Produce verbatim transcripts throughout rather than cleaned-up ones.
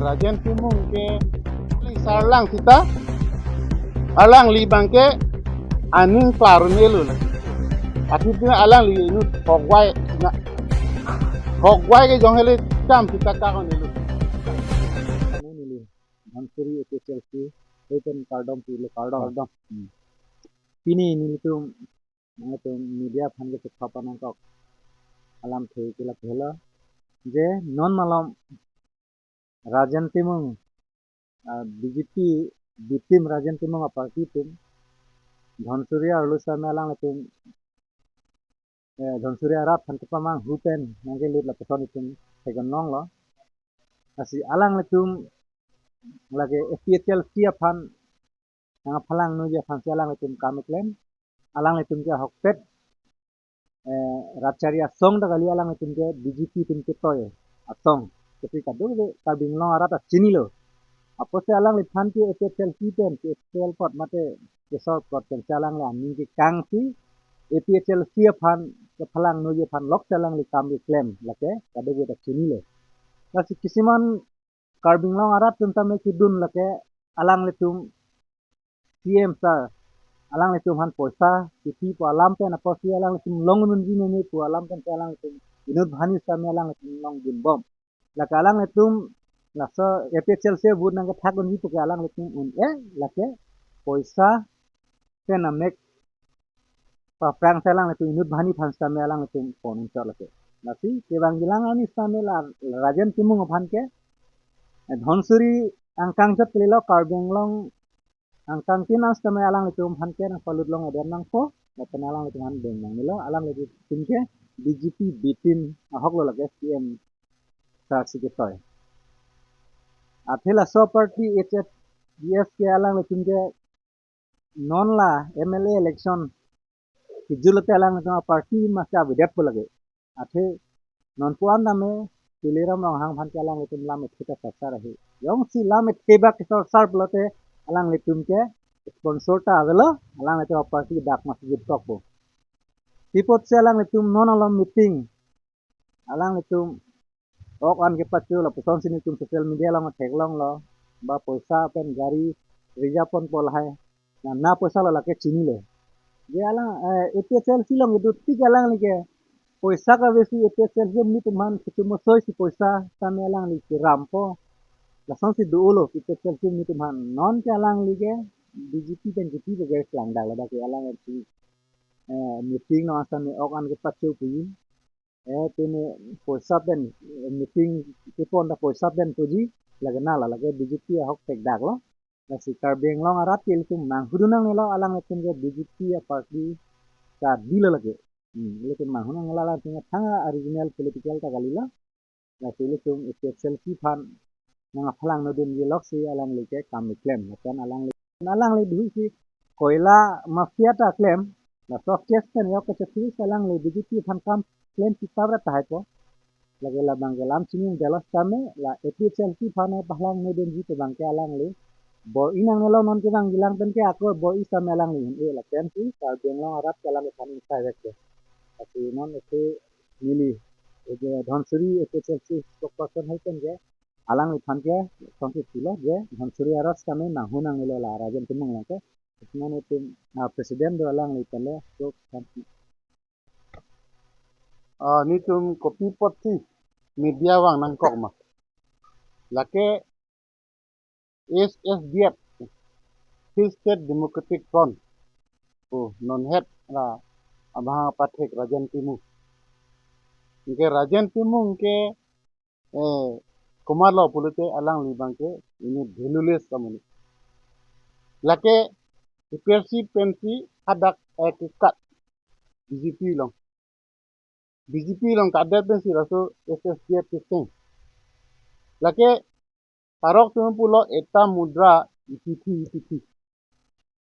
Rajen Timung ke sarlang sita, alangli abang ke aning klar un-elo lake. Athe pini alangli inut hokvai na, hokvai ke jong hele cham sita ka un-elo. Neli Dhansiri A P H L C, pen kardom pilo, kardom. Kardom. Hmm. Pini nelitum, nelitum media aphan ke chepha panangkok alamthe ke lapu helo, je non malom Rajen Timung, ah, B J P B team Rajen Timung a-party atum Dhansiri arlo sitame alanglitum, eh, Dhansiri arat aphan kepamanghu pen nangkelut lapuson itum theklonglo. Lasi alanglitum lake A P H L C aphan nangphalang nunji aphan si alanglitum kam keklem. Alanglitum ke ahokpet, eh, rat chari asong ta kali, alanglitum ke B J P atum ketoi asong. Kopi kadokave Karbi Anglong arat ta chinilo. Apotsi alangliphan ke A P H L C pen, K P L pot mate kesor pot pen si alangli aning kekang si A P H L C aphan kephalang nunji aphan lok si alangli kam keklem, lake kadokave ta chinilo. Lasi kisiman Karbi Anglong arat atum tame kedun lake alanglitum C M sir, alanglitum aphan poisa kipi pu alam pen apotsi alanglitum longdunji meme pu alam pen si alanglitum inut banghini sitame alanglitum longdunbom. Lake alanglitum laso A P H L C vote nangkethak unji puke alanglitum un-e, lake poisa pen amek paphrang si alanglitum inut banghini aphan sitame alanglitum pon unchot lake. Lasi kevangjilang arni sitame la Rajen Timung aphan ke, eh, Dhansiri angkang chot kalilo, Karbi Anglong angkang tin an sitame alanglitum aphan ke nangpalut long aden nangpo, lapen alanglitum aphan deng nangnelo, alanglitum ke B J P B team ahoklo lake C M sir si ketoi. Athe laso party H S D S ke alanglitum ke non la M L A election kejut lote alanglitum a-party masi avedetpo lake. Athe non pu-an tame Tuliram Ronghang aphan ke alanglitum lam ethe ta sarsar ahe. Jongsi lam ethe bak kesarsar pulote alanglitum ke sponsor ta avelo, alanglitum a-party dak masi jutokpo. Pi apotsi alanglitum non along meeting, alanglitum ok an kepacho lapuson si nelitum social media along theklonglo, ba poisa pen gari reserve ponpo lahai. Na, na poisa lo lake chinilo. Je alang, eh, A P H L C along kedo tik alangli ke poisa kave si A P H L C amonit atum aphan kechomosoi si poisa sitame alangli kerampo. Lasonsi dolo A P H L C amonit atum aphan. Non ke alangli ke B J P pen K P ke kelang dak ladak ke alang si, eh, meeting along asam me ok an kepacho puji. Eh, pini poisa pen, eh, meeting kepon ta poisa pen puji, lake na la lake B J P ahok thekdaklo. Lasi Karbi Anglong arat ke ilitum manghudun nangnelo, alanglitum ke B J P a-party ta dilo lake. Hmm, ilitum manghudun nangnelo, alanglitum thang a-regional political ta kalilo. Lasi ilitum A P H L C aphan nangphalang nodunji lok si alangli ke kam keklem. Lapen alangli, alangli dui si koila mafia ta klem. Laso case pen yok kachethu si alangli B J P aphan kam klem si pabra tahai po. Lake labang ke lam chini delo sitame la A P H L C aphan nangphalang nodunji pu abang ke alangli bor-i nangnelo, non kevangjilang pen ke ako bor-i sitame alangli un-e, lapen si Karbi Anglong arat ke alangliphan ingsai vek ke. Lasi non isi neli, eh, Dhansiri A P H L C spokesperson hai pen ke alangliphan ke songsi pulo je Dhansiri arat sitame manghudun nangnelo la Rajen Timung along ke. Isi-man itum, ah, president do alangli pen le, so, thank you. Ah, nelitum kopi apotsi media vang nangkok ma? Lake H S D F, Hill State Democratic Front, oh, non het la abang pathek Rajen Timung. Anke Rajen Timung ke, eh, komatlo pulote alangli abang ke inut valueless amonit. Lake A P H L C pensi hadak, eh, kekat B J P along. B J P along kadet pensi laso H S D F keseng. Lake arok atum pulo eta mudra ipithi ipithi.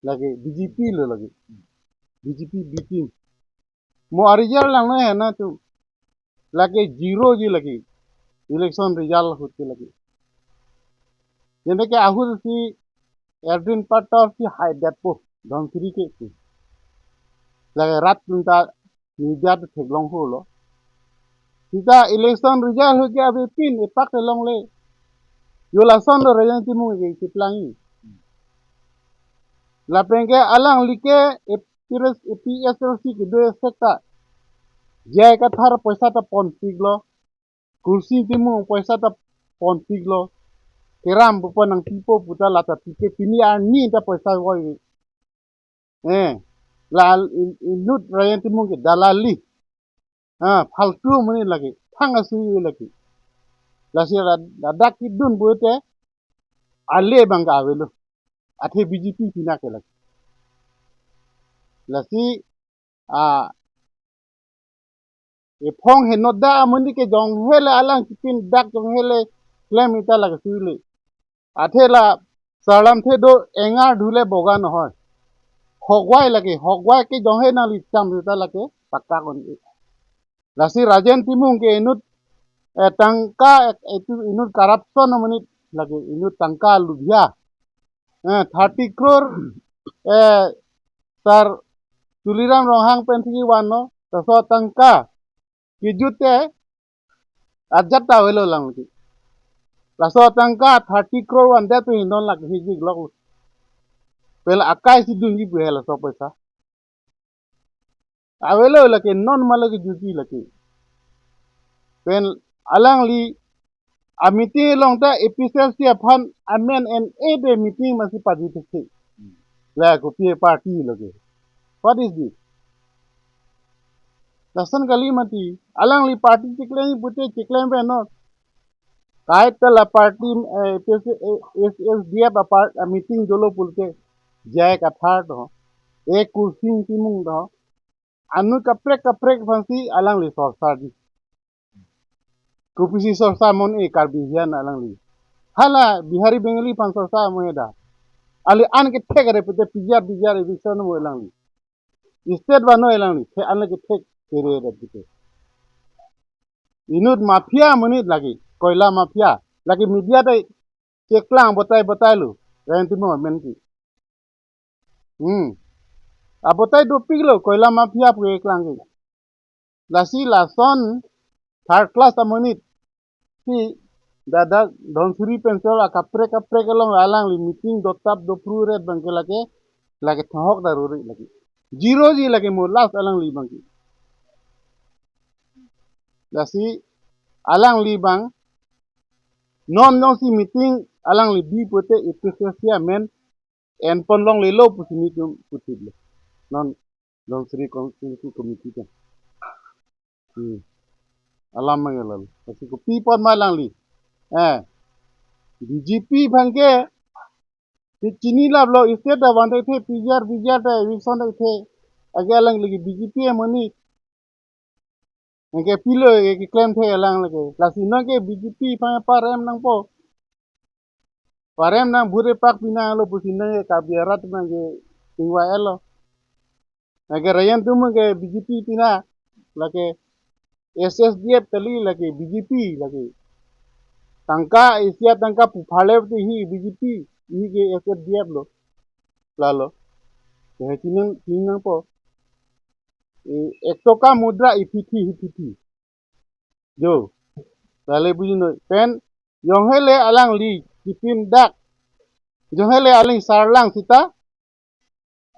Lake B J P lo lake. B J P B team. Mo a-result langno he na tu. Lake zero ji lake. Election result ahut ke lake. Jene ke ahut si Erdin Pator si haidetpo Dhansiri ke tu. Lake rat atum ta media ta theklong holo. Sita election result ahut ke avepin epak ta longle. Yo lason do Rajen Timung ke cheplang-i. Lapen ke alangli ke A P S, A P S L C kedo sekta. J I Kathar poisa ta ponpiklo. Kursing Timung poisa ta ponpiklo. Keram pupo nangpipo puta lata pipe, pini arni ta poisa voi. Eh, la in-, inut Rajen Timung ke dalali. Ah, faltu amonit lake, thang asui lake. Lasi ra-, ladak kedun pulote, ale abang ke avelo. Athe B J P pina ke lake. Lasi, ah, ephong henoda amonit ke jonghe le alang kipin dak jonghe le klem sita lake sui le. Athe la sarlamthe do engar dule boga nohoi. Hokvai lake, hokvai ke jonghe nangli cham sita lake pakka kon-e. Lasi Rajen Timung ke inut, eh, tangka, eh, itu inut corruption amonit lake, inut tangka lubhia. Eh, thirty crore, eh, Sir Tuliram Ronghang pensi vanlo, laso atangka kejut te ajat ta avelo lang ti. Laso atangka thirty crore vandet pen non lake hijik lok. Pen akai si dunji pu he laso poisa. Avelo lake, non ma lake jutji lake. Pen alangli a meeting along ta A P S C aphan amen en ede meeting masi padi thekthek. La kopi party lake. What is this? Lason kali mati. Alangli party cheklem pute cheklem pe no. Kaita la party, eh, A P S C, eh, A P S D F apart, eh, meeting dolo pulote J I Kathar do. E Kursing Timung do. Anut kaprek kaprek aphansi alangli sorsarji. Kopisi sorsar mon-e Karbi hian alangli. Hala Bihari Bengali aphan sorsar mo heda. Ali an kethek are pute pijar pijar eviction mo alangli. State vano alangli, the an le kethek kere da pute. Inut mafia amonit lake, koila mafia. Lake media ta cheklang botai botai lo, Rajen Timung amen ke. Hmm. Abotai dopiklo, koila mafia pu eklang ke. Lasi lason third class amonit. Si dada Dhansiri Penshor akaprek kaprek along alangli meeting dotap dopru ret abang ke lake, lake thahok daruri lake. Zero ji lake mo last alangli abang ke. Lasi alangli abang non jongsi meeting alangli bi pute A P S C amen enpon longlelo pusi nelitum puthit lo. Non Dhansiri Constituency Committee ke. Hmm. Alam mangalal. Lasi kopi apot ma alangli. Eh. B J P abang ke. Ti chini laplo state ta van thekthe pijar pijar ta eviction thekthe. Ake alangli ke B J P amonit. Anke pilo ke keklem the alang lake. Lasi nangke B J P aphan parem nangpo. Parem nang bhure pak pinanglo pusi nangke Karbi arat nangke tingwa elo. Anke Rajen Timung ke B J P pina lake S S D F kali lake B J P lake. Tangka Asia tangka pu pharle te hi B J P, hi ke S S D F lo. Lalo. Ke chinang chinangpo. E, ek toka mudra iphithi iphithi. Jo. Lale buji noi. Pen, jonghe le alangli kipin dak. Jonghe le aling sarlang sita.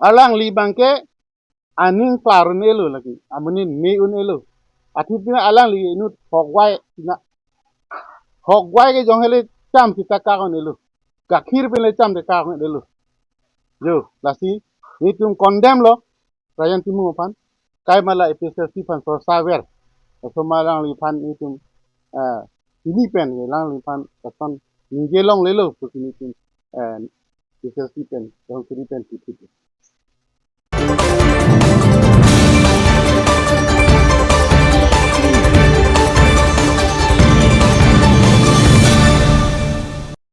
Alangli abang ke aning klar un-elo lake. Amonit me un-elo. Athe pina alangli inut hokvai pina. Hokvai ke jonghe le cham sita kak un-elo. Gakhir pen le cham te kak un-elo. Jo, lasi nelitum condemn lo. Rajen Timung aphan. Kaimala A P S C aphan sorsa ver. Laso ma alangliphan nelitum, eh, pini pen, alangliphan lason ningje longlelo pusi nelitum, eh, A P S C pen, Dhansiri pen puthit.